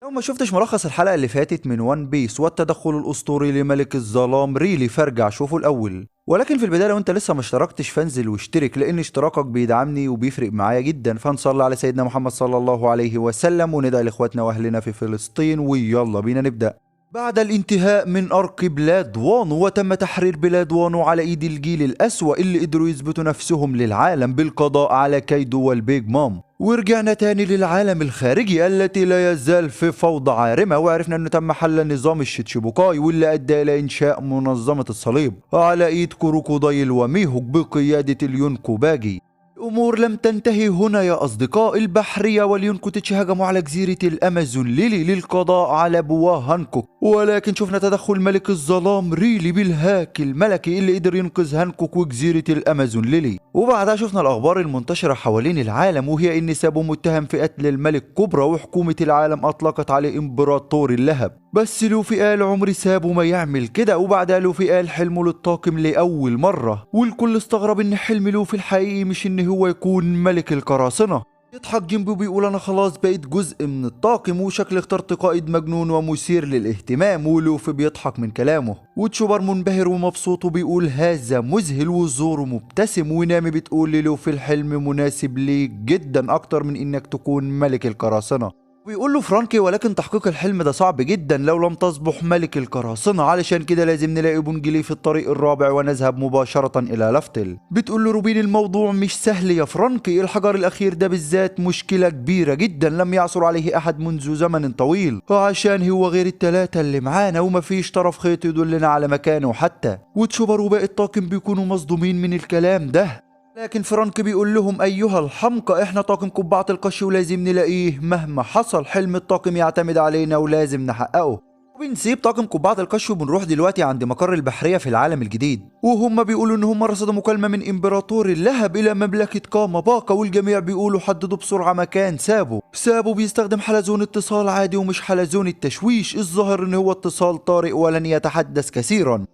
لو ما شفتش ملخص الحلقة اللي فاتت من وان بيس والتدخل الأسطوري لملك الظلام ريلي فارجع شوفه الأول. ولكن في البداية لو انت لسه ما اشتركتش فانزل واشترك، لان اشتراكك بيدعمني وبيفرق معايا جدا. فنصلي على سيدنا محمد صلى الله عليه وسلم وندعي لاخواتنا واهلنا في فلسطين، ويلا بينا نبدأ. بعد الانتهاء من arc بلاد وانو، وتم تحرير بلاد وانو على ايد الجيل الأسوأ اللي قدروا يثبتوا نفسهم للعالم بالقضاء على كايدو والبيج مام. ورجعنا تاني للعالم الخارجي التي لا يزال في فوضى عارمة، وعرفنا انه تم حل نظام الشيتشيبوكاي واللي ادى الى انشاء منظمة الصليب على ايد كروكودايل وميهوك بقيادة اليونكو باجي. الأمور لم تنتهي هنا يا أصدقاء، البحرية واليونكو تيتش هجموا على جزيرة الأمازون ليلي للقضاء على بوا هانكوك، ولكن شفنا تدخل ملك الظلام ريلي بالهاك الملكي اللي قدر ينقذ هانكوك وجزيرة الأمازون ليلي. وبعدها شفنا الأخبار المنتشرة حوالين العالم، وهي إن سابو متهم في قتل الملك كوبرا، وحكومة العالم أطلقت عليه إمبراطور اللهب. بس لوفي قال عمر سابو ما يعمل كده، وبعدها لوفي قال حلمه للطاقم لأول مرة، والكل استغرب إن حلم لوفي الحقيقي مش إن هو يكون ملك القراصنة. يضحك جيمبو بيقول أنا خلاص بقيت جزء من الطاقم، وشكل اخترت قائد مجنون ومثير للاهتمام، ولوفي بيضحك من كلامه. وتشوبر منبهر ومبسوط وبيقول هذا مذهل، وزورو مبتسم، ونامي بتقول للوفي الحلم مناسب ليك جدا أكتر من إنك تكون ملك القراصنة. ويقول له فرانكي ولكن تحقيق الحلم ده صعب جدا لو لم تصبح ملك القراصنة، علشان كده لازم نلاقي بونجلي في الطريق الرابع ونذهب مباشرة إلى لافتل. بتقول له روبين الموضوع مش سهل يا فرانكي، الحجر الأخير ده بالذات مشكلة كبيرة جدا لم يعثر عليه أحد منذ زمن طويل، عشان هو غير التلاتة اللي معانا ومفيش طرف خيط يدلنا على مكانه حتى. وتشوبر وباقي الطاقم بيكونوا مصدومين من الكلام ده، لكن فرانك بيقول لهم ايها الحمقى احنا طاقم قبعة القش ولازم نلاقيه مهما حصل، حلم الطاقم يعتمد علينا ولازم نحققه. وبنسيب طاقم قبعة القش وبنروح دلوقتي عند مقر البحرية في العالم الجديد، وهم بيقولوا ان هم رصدوا مكالمة من امبراطور اللهب الى مملكة كاما باكا، والجميع بيقولوا حددوا بسرعة مكان سابو. سابو بيستخدم حلزون اتصال عادي ومش حلزون التشويش، الظاهر ان هو اتصال طارئ ولن يتحدث كثيرا.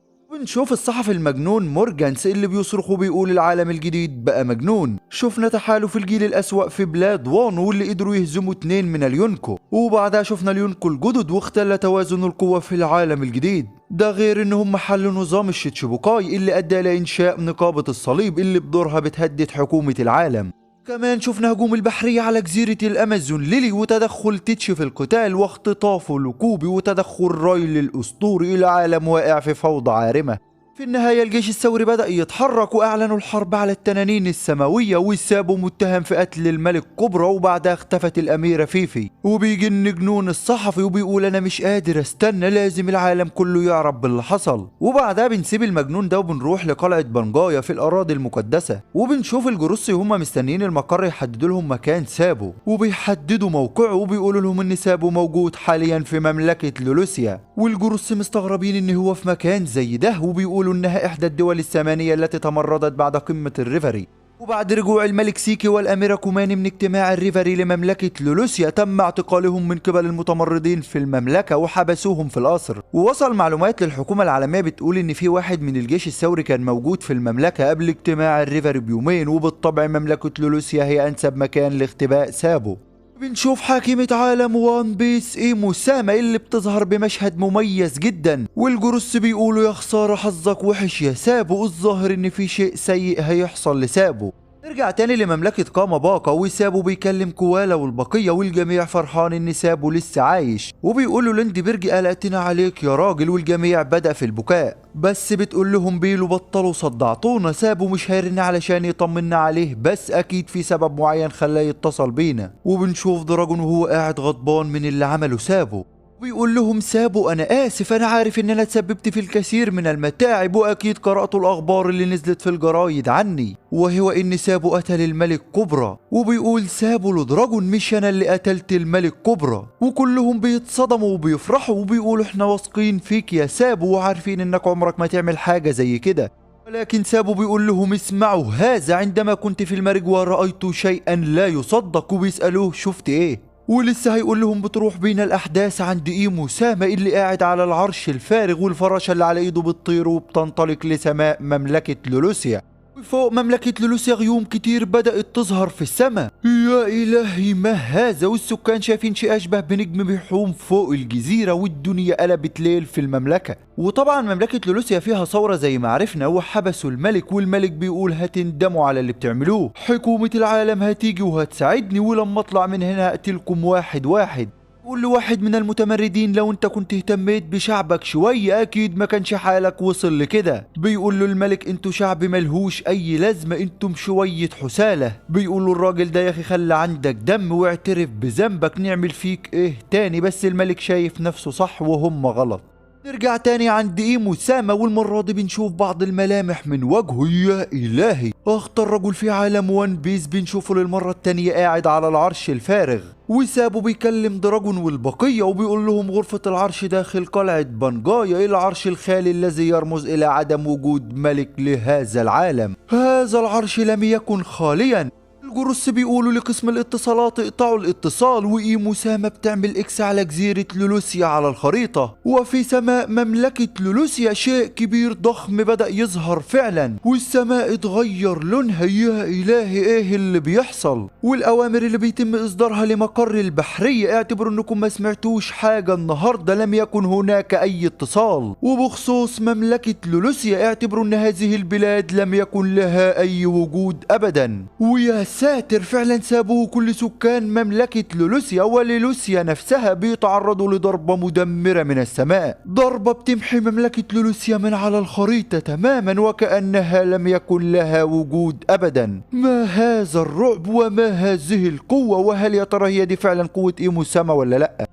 بنشوف الصحفي المجنون مورجانس اللي بيصرخ وبيقول العالم الجديد بقى مجنون. شفنا تحالف الجيل الأسوأ في بلاد وانو واللي قدروا يهزموا 2 من اليونكو، وبعدها شفنا اليونكو الجدد واختل توازن القوة في العالم الجديد. ده غير ان هم حلوا نظام الشيتشيبوكاي اللي ادى الى انشاء نقابة الصليب اللي بدورها بتهدد حكومة العالم. كمان شفنا هجوم البحرية على جزيرة الأمازون ليلي وتدخل تيتش في القتال واختطافه لكوبي وتدخل رايل الأسطوري إلى عالم واقع في فوضى عارمة. في النهاية الجيش الثوري بدأ يتحرك وأعلنوا الحرب على التنانين السماوية، وسابو متهم في قتل الملك كوبرا، وبعدها اختفت الأميرة فيفي. وبيجن جنون الصحفي وبيقول أنا مش قادر استنى، لازم العالم كله يعرف باللي حصل. وبعدها بنسيب المجنون ده وبنروح لقلعة بنجايا في الأراضي المقدسة، وبنشوف الجروسي وهم مستنيين المقر يحددوا لهم مكان سابو، وبيحددوا موقعه وبيقولوا لهم إن سابو موجود حاليا في مملكة لولوسيا. والجروس مستغربين إن هو في مكان زي ده، وبيقولوا إنها إحدى الدول الثمانية التي تمردت بعد قمة الريفري. وبعد رجوع الملك سيكي والأميرة كوماني من اجتماع الريفري لمملكة لولوسيا تم اعتقالهم من قبل المتمردين في المملكة وحبسوهم في القصر. ووصل معلومات للحكومة العالمية بتقول إن في واحد من الجيش الثوري كان موجود في المملكة قبل اجتماع الريفري بيومين، وبالطبع مملكة لولوسيا هي أنسب مكان لاختباء سابو. بنشوف حاكمة عالم وان بيس ايمو ساما اللي بتظهر بمشهد مميز جدا، والجروس بيقولوا يا خسارة حظك وحش يا سابو، الظاهر ان في شيء سيء هيحصل لسابو. نرجع تاني لمملكة كاما باكا، وسابو بيكلم كوالا والبقية، والجميع فرحان ان سابو لسه عايش، وبيقولوا ليندبرج قلقتنا عليك يا راجل، والجميع بدأ في البكاء. بس بتقول لهم بيلو بطلوا صدعتونا، سابو مش هيرن علشان يطمنا عليه، بس اكيد في سبب معين خلاه يتصل بينا. وبنشوف دراجون وهو قاعد غضبان من اللي عمله سابو، بيقول لهم سابو انا اسف، انا عارف ان انا تسببت في الكثير من المتاعب، واكيد قرأتوا الاخبار اللي نزلت في الجرايد عني، وهو ان سابو قتل الملك كوبرا. وبيقول سابو لدراجون مش انا اللي قتلت الملك كوبرا، وكلهم بيتصدموا وبيفرحوا وبيقولوا احنا واثقين فيك يا سابو وعارفين انك عمرك ما تعمل حاجة زي كده. ولكن سابو بيقول لهم اسمعوا هذا، عندما كنت في المرجوة رأيت شيئا لا يصدق، وبيسألوه شفت ايه؟ ولسه هيقول لهم بتروح بينا الأحداث عند إيمو ساما اللي قاعد على العرش الفارغ والفراشة اللي على إيده بتطير وبتنطلق لسماء مملكة لولوسيا. فوق مملكة لولوسيا غيوم كتير بدأت تظهر في السماء. يا إلهي ما هذا؟ والسكان شايفين شيء أشبه بنجم بيحوم فوق الجزيرة، والدنيا قلبت ليل في المملكة. وطبعا مملكة لولوسيا فيها ثورة زي ما عرفنا، وحبسوا الملك، والملك بيقول هتندموا على اللي بتعملوه، حكومة العالم هتيجي وهتساعدني، ولما اطلع من هنا هقتلكم واحد واحد. قول لواحد من المتمردين لو انت كنت اهتميت بشعبك شوية اكيد ما كانش حالك وصل لكده. بيقول له الملك انتوا شعب ملهوش اي لازمة، انتم شوية حسالة. بيقول له الراجل ده يا اخي خلي عندك دم واعترف بذنبك، نعمل فيك ايه تاني؟ بس الملك شايف نفسه صح وهم غلط. نرجع تاني عند ايمو ساما، والمرة دي بنشوف بعض الملامح من وجهه. يا إلهي، أخطر رجل في عالم وان بيس بنشوفه للمرة التانية قاعد على العرش الفارغ، وسابه بيكلم دراجون والبقية وبيقول لهم غرفة العرش داخل قلعة بانجايا، العرش الخالي الذي يرمز إلى عدم وجود ملك لهذا العالم. هذا العرش لم يكن خاليا. الجروس بيقولوا لقسم الاتصالات اقطعوا الاتصال، وإيمو ساما بتعمل X على جزيرة لولوسيا على الخريطة. وفي سماء مملكة لولوسيا شيء كبير ضخم بدأ يظهر فعلا، والسماء اتغير لونها. يا إلهي ايه اللي بيحصل؟ والأوامر اللي بيتم إصدارها لمقر البحرية اعتبروا انكم ما سمعتوش حاجة النهاردة، لم يكن هناك أي اتصال. وبخصوص مملكة لولوسيا اعتبروا ان هذه البلاد لم يكن لها أي وجود أبدا. ويا ساتر، فعلا سابوه كل سكان مملكة لولوسيا ولولوسيا نفسها بيتعرضوا لضربة مدمرة من السماء، ضربة بتمحي مملكة لولوسيا من على الخريطة تماما وكأنها لم يكن لها وجود أبدا. ما هذا الرعب وما هذه القوة؟ وهل يا ترى هي دي فعلا قوة إيمو ساما ولا لأ؟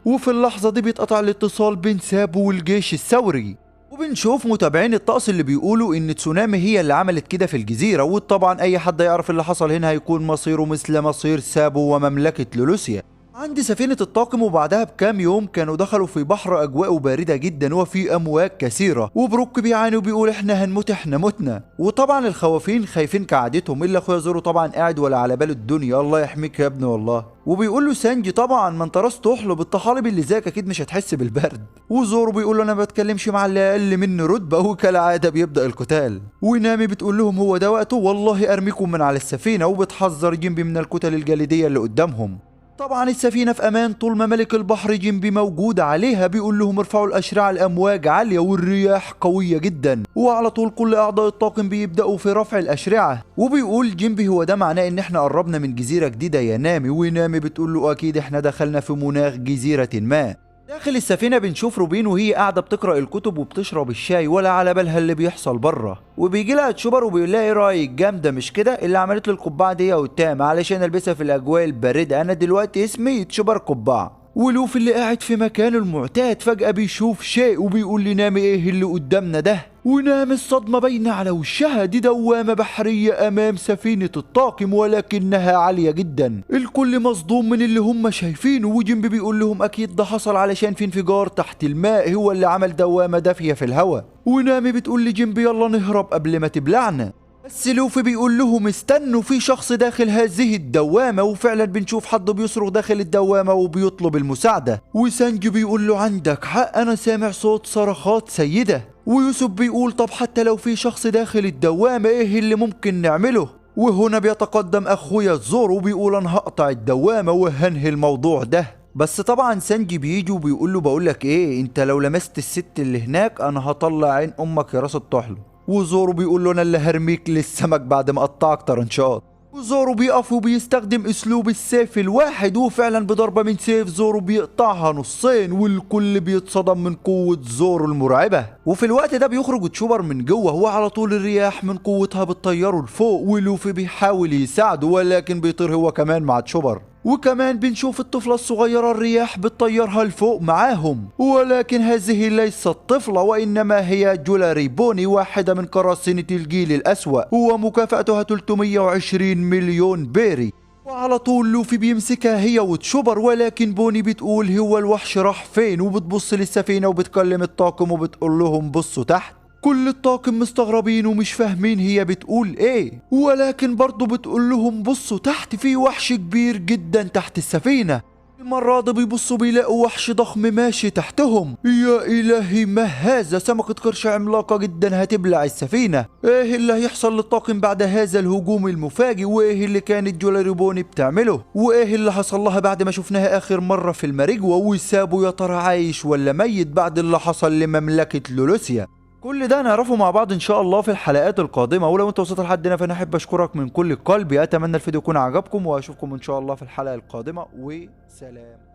وفي اللحظة دي بيتقطع الاتصال بين سابو والجيش الثوري، وبنشوف متابعين الطقس اللي بيقولوا ان تسونامي هي اللي عملت كده في الجزيرة، وطبعا اي حد يعرف اللي حصل هنا هيكون مصيره مثل مصير سابو ومملكة لولوسيا. عند سفينة الطاقم وبعدها بكام يوم كانوا دخلوا في بحر أجواءه باردة جدا وفي أمواج كثيرة، وبروك بيعاني وبيقول احنا هنموت احنا متنا. وطبعا الخوافين خايفين كعادتهم، إلا أخويا زورو طبعا قاعد ولا على باله الدنيا، الله يحميك يا ابني والله. وبيقول له سانجي طبعا ما انت راس تحلب، الطحالب اللي زيك اكيد مش هتحس بالبرد. وزورو بيقول له انا ما بتكلمش مع اللي اقل مني رتبه، وكالعاده بيبدا القتال. ونامي بتقول لهم هو ده وقته، والله ارميكم من على السفينه، وبتحذر جيمبي من الكتل الجليديه اللي قدامهم. طبعا السفينة في امان طول ما ملك البحر جيمبي موجود عليها. بيقول لهم ارفعوا الاشرعة، الامواج عالية والرياح قوية جدا. وعلى طول كل اعضاء الطاقم بيبدأوا في رفع الاشرعة. وبيقول جيمبي هو ده معناه ان احنا قربنا من جزيرة جديدة يا نامي. ونامي بتقول له اكيد احنا دخلنا في مناخ جزيرة ما. داخل السفينة بنشوف روبين وهي قاعدة بتقرأ الكتب وبتشرب الشاي ولا على بالها اللي بيحصل بره. وبيجي لها تشوبر وبيقول لها ايه رايك جامدة مش كده اللي عملت لي القبعة دي يا وتام علشان البسها في الاجواء الباردة، انا دلوقتي اسمي تشوبر قبعة. ولوفي اللي قاعد في مكانه المعتاد فجأة بيشوف شيء وبيقول لنامي ايه اللي قدامنا ده. ونامي الصدمة باينة على وشها، دي دوامة بحرية أمام سفينة الطاقم ولكنها عالية جدا. الكل مصدوم من اللي هم شايفينه، وجيمبي بيقول لهم أكيد ده حصل علشان في انفجار تحت الماء هو اللي عمل دوامة دافية في الهواء. ونامي بتقول لجيمبي يلا نهرب قبل ما تبلعنا، بس لوفي بيقول لهم استنوا في شخص داخل هذه الدوامة. وفعلا بنشوف حد بيصرخ داخل الدوامة وبيطلب المساعدة. وسانجي بيقول له عندك حق أنا سامع صوت صرخات سيدة. ويوسف بيقول طب حتى لو في شخص داخل الدوامة ايه اللي ممكن نعمله؟ وهنا بيتقدم اخويا زورو وبيقول انا هقطع الدوامة وهنهي الموضوع ده. بس طبعا سانجي بيجي وبيقول له بقولك ايه انت لو لمست الست اللي هناك انا هطلع عين امك يا راس الطحلب. وزورو بيقول له انا اللي هرميك للسمك بعد ما اقطعك طرنشات. وزورو بيقف وبيستخدم اسلوب السيف الواحد، وفعلا بضربة من سيف زورو بيقطعها نصين، والكل بيتصدم من قوة زورو المرعبة. وفي الوقت ده بيخرج تشوبر من جوه وعلى طول الرياح من قوتها بتطيره لفوق، ولوفي بيحاول يساعده ولكن بيطير هو كمان مع تشوبر. وكمان بنشوف الطفلة الصغيرة الرياح بتطيرها لفوق معاهم، ولكن هذه ليست طفلة وإنما هي جولاري بوني، واحدة من قراصنة الجيل الأسوأ، ومكافأتها 320 مليون بيري. وعلى طول لوفي بيمسكها هي وتشوبر، ولكن بوني بتقول هو الوحش راح فين، وبتبص للسفينة وبتكلم الطاقم وبتقول لهم بصوا تحت. كل الطاقم مستغربين ومش فاهمين هي بتقول ايه، ولكن برضه بتقول لهم بصوا تحت في وحش كبير جدا تحت السفينة. المرة دي بيبصوا بيلاقوا وحش ضخم ماشي تحتهم. يا إلهي ما هذا؟ سمكة قرش عملاقة جدا هتبلع السفينة. ايه اللي هيحصل للطاقم بعد هذا الهجوم المفاجئ؟ وايه اللي كانت جولاري بوني بتعمله؟ وايه اللي حصل لها بعد ما شفناها اخر مرة في الماريجوا؟ وسابوا يا ترى عايش ولا ميت بعد اللي حصل لمملكة لولوسيا؟ كل ده نعرفه مع بعض ان شاء الله في الحلقات القادمة. ولو انت وصلت لحد هنا فانا احب اشكرك من كل قلبي. اتمنى الفيديو يكون عجبكم، واشوفكم ان شاء الله في الحلقة القادمة، وسلام.